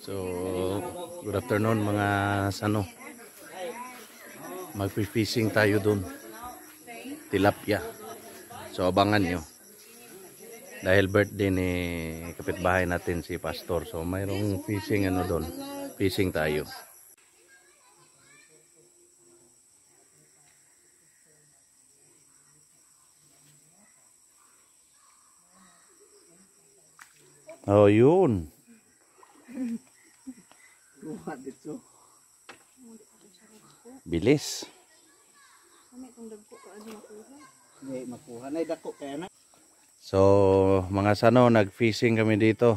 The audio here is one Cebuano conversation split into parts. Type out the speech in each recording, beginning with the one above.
So, good afternoon mga sano. Magfi-fishing tayo dun. Tilapia. So, abangan nyo. Dahil birthday ni kapitbahay natin si Pastor. So, mayroong fishing ano dun. Fishing tayo. Oh, yun. Bilis. So, mga sano, nag-fishing kami dito.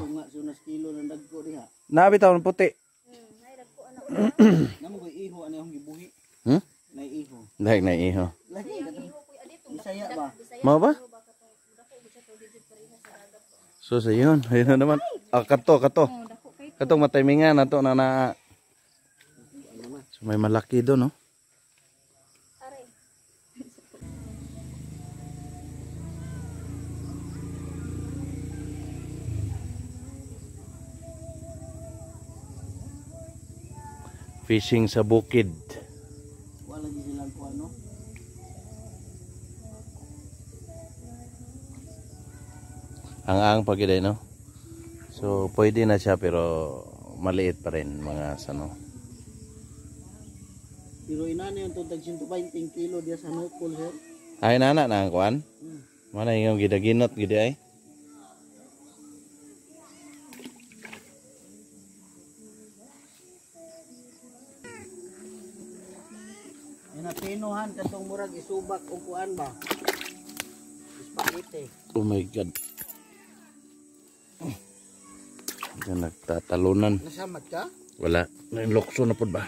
Nabi taon puti. Dahil na iho. Mau ba? So, sa yun. Ayun na naman. Ah, kato, kato. Katong mataymingan na to na na. So, may malaki doon, no? Fishing sa bukid. Wala silang kuano. Ang pag-iday, no? So, pwede na siya pero maliit pa rin mga sano. Pero inana yung tutag 120 kilo diya sa nukol, sir. Ay, nana na ang kuan? Mana yung gidaginot, gidi ay? Pinuhan katong murag isubak og kuan ba? Spaghetti. Oh my God. Diyan nagtatalunan. Nasamad ka? Wala. Nainlokso na pod ba?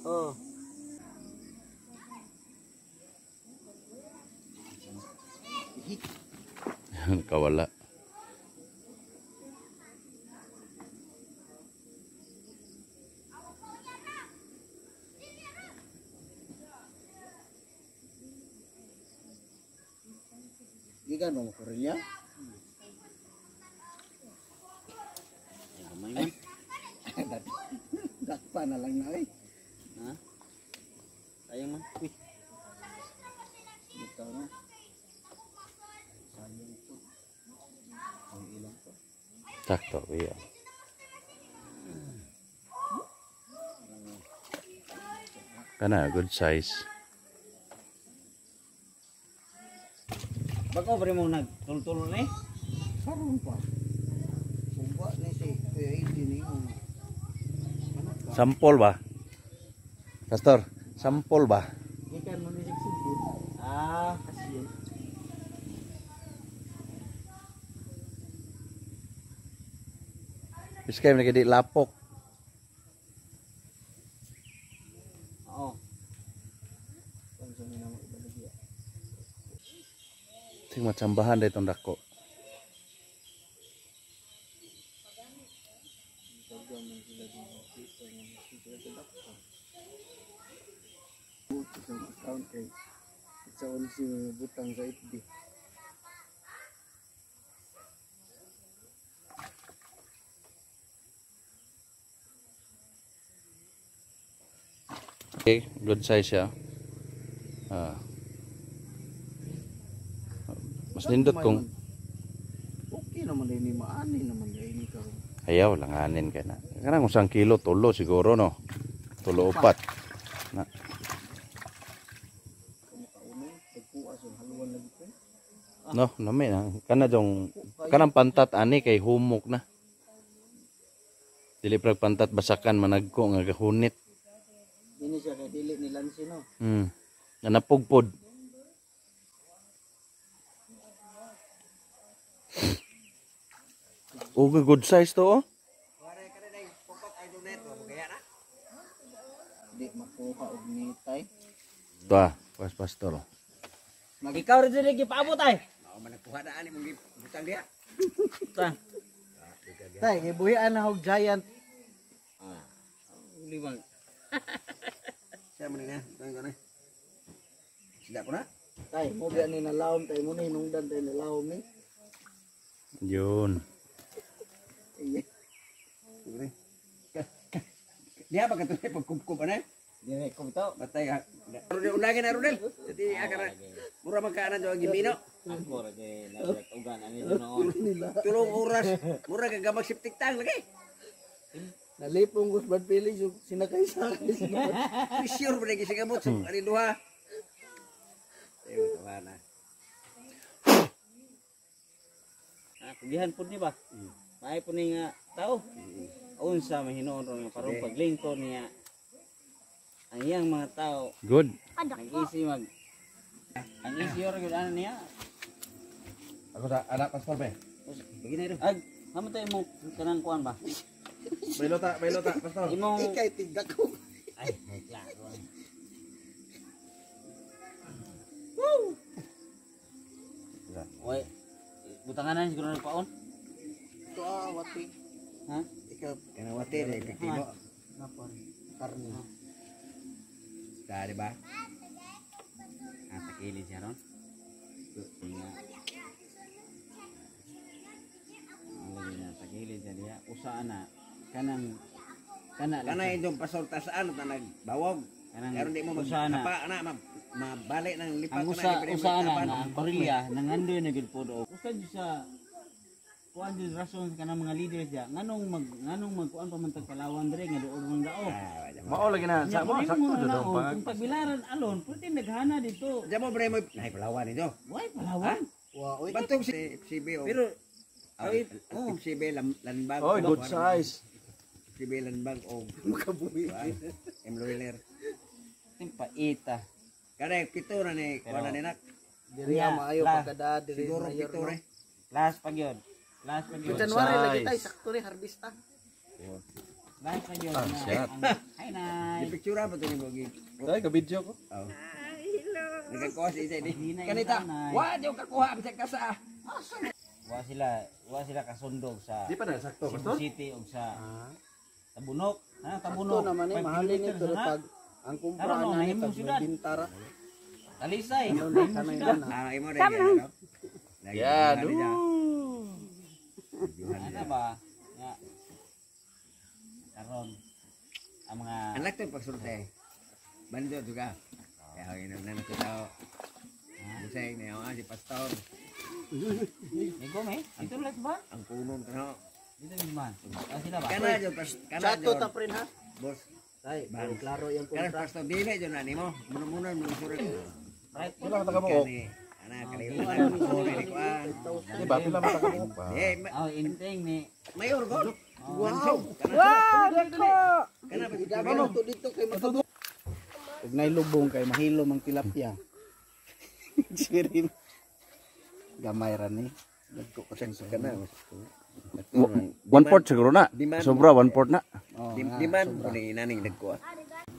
Oh. Kawala. Gikan mo kurilya? Ay, dakpa na lang na eh. Ha? Sayang man. Uy. Bitaw na. Sayang to. Ang ilang to. Sakto, iya. Kana good size. Bago pa rin mo nagtulong-tulong eh? Karoon pa. Sumba ni si Kuya Edi ni yung... Sampol ba? Pastor, sampol ba? Ikan mo ni si Sugod. Ah, kasi yun. Biskay mo di lapok. Oo. Ting matsambahan dito ang dako. Okay, good size siya. Ah. Mas nindot kung okay naman din ni maani naman din ni karon. Ayaw langanin kay na. Kanang usang kilo tulo siguro no. Tulo upat. Na. No, nami na. Kana dong kanang pantat ani kay humok na. Dili prag pantat basakan managko nga gahunit. Dini siya kay dili ni lansi no. Nanapugpod. Oh, good size to oh. Di makuha og nitay. Ta, pas pastor. Ikaw rin dili gipaabot ay. Mao man nagkuha na ani mong gibutang diha. Ta. Tay, gibuhian na og giant. Ah. Limang. Siya man ni, tang gani. Sida ko na. Tay, mo biya ni nalawom tay mo ni hinungdan tay nalawom ni. Yun. Diha ba katuloy pagkubkub ana? Dire ko bitaw. Batay ha. Rodel unagin na Rodel. Dati akara. Mura man ka ana do gimino. Ako ra kay ugan ani noon. Tulong oras. Mura ka gamag septic tank lagi. Nalipong ko sa bad feelings yung sinakay sa akin. Pressure ba lagi sa gamot sa ani duha. Ayo tawana. Ah, kugihan pud ni ba? Maay pud ni nga tao. Unsa may hinuon ron nga parang paglingkod niya. Ang iyang mga tao Good. nag-easy mag ang easy ora gyud ana niya. Ako sa anak pastor be. Bagi na ro. Ag, hamo tayo mo kanang kuan ba? Bailota, bailota, pastor. Imong Ikay tigdak ko. ay, ay klaro. Woo! Oy, butangan na siguro ng paon. Ito ah, wati. Ha? Ikaw, Kana wate na epektibo. napon. Karne. Ta di ba? Ah, takilid siya ron. Nga. Ang lagi na takilid siya diha. Usa na kanang kana lang Kana siya. indong pastor tasaan ta nagbawog. Kanang Karon di mo usa na. maghapa na mabalik nang lipat Ang na usa di usa na tapan. nga ang parilya nangandoy na gyud pod og usa jud sa kuan jud rason kanang mga leaders diya nganong magkuan pa man tag Palawan dire nga duol man dao. Ah, wala mo. Mao lagi na sa mo Nya, sakto kung jud na, ang oh, pang. kung pagbilaran alon pwede naghana dito. Diyan mo bre mo nay Palawan ito. Why Palawan? Wa, oy. Bantog si FCB o. Pero ay, FCB Landbank. Oy, good size. FCB Landbank o Makabuhi. M. Loiler. ting paita. Kada pito na ni kuan na ni nak. Diri ang maayo La. pagkada diri Siguro mayor. pito No? re. Last pag yun. Last pag yun. January lagi Size. tay sakto ni harvesta. Last pag yun. Ah, na shit. Hi, Nay. Di picture pa to ni mo gi. Ay, ka-video ko. Oh. Nagkakuha si isa di. Hina yung Kanita. tanay. Wa di kakuha bisag kasa. Wa sila kasundog sa Di pa na sakto, Cebu pastor. City o sa Tabunok. Ha, Tabunok. Sakto naman eh 5 mahalin ni kilometers pero na. pag ang kumpra Karon, no, na ni nahimong tag syudad. bintara. Talisay. Ano na kanay na. Ah, imo rin yan, no? Lagi, Yan. videohan niya. Ooh. Videohan Ano niya. ba? Nga. Karon ang mga Anak to pagsulte. Bando juga. Ya, ino na na tao. Busay na ah, si pastor. Nigo me. Dito lang ba? Ang kunon kano. Dito lang man. Ah, sila ba? Kana jud pas kana Chato jud. ta prin ha. Boss. Tay, klaro yung Kana kumpra. pastor dili jud na nimo. Muno-muno mo surat. Right. Pila ka taga-buok? Kani ana kaliwa na kuno ni kuan. Di ba pila man taga-buok pa? Eh, Oh, inteng ni. mayor gol. Wow. Wow, Kana pa Idaman to dito kay makabuhi. Ug nay lubong kay mahilom ang tilapia. Sirim. Gamay ra ni. Nagko ko sa Kana. One fourth siguro na. Sobra one fourth na. Oh, Di man ni naning nagkuha.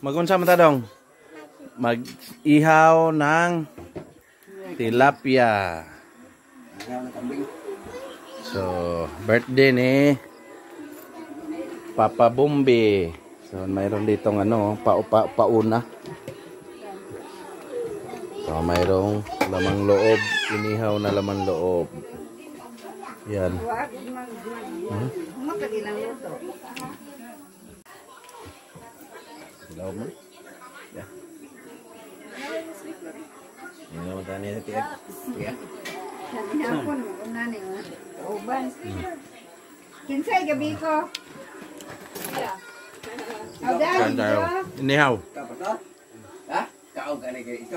Magunsa man ta dong? Mag-ihaw ng tilapia. So, birthday ni Papa Bumbi. So, mayroon ditong ano, pa, pa, pauna. So, mayroong lamang loob, inihaw na lamang loob. Yan. Ilaw mo. Ya. Ini naman tayo niya tiyak. Tiyak. Hinapon, una ni uban. Kinsay gabi ko. Aw Yan tayo. Inihaw. Ikaw pa to? Ha? Kaon ka na kayo. Ikaw.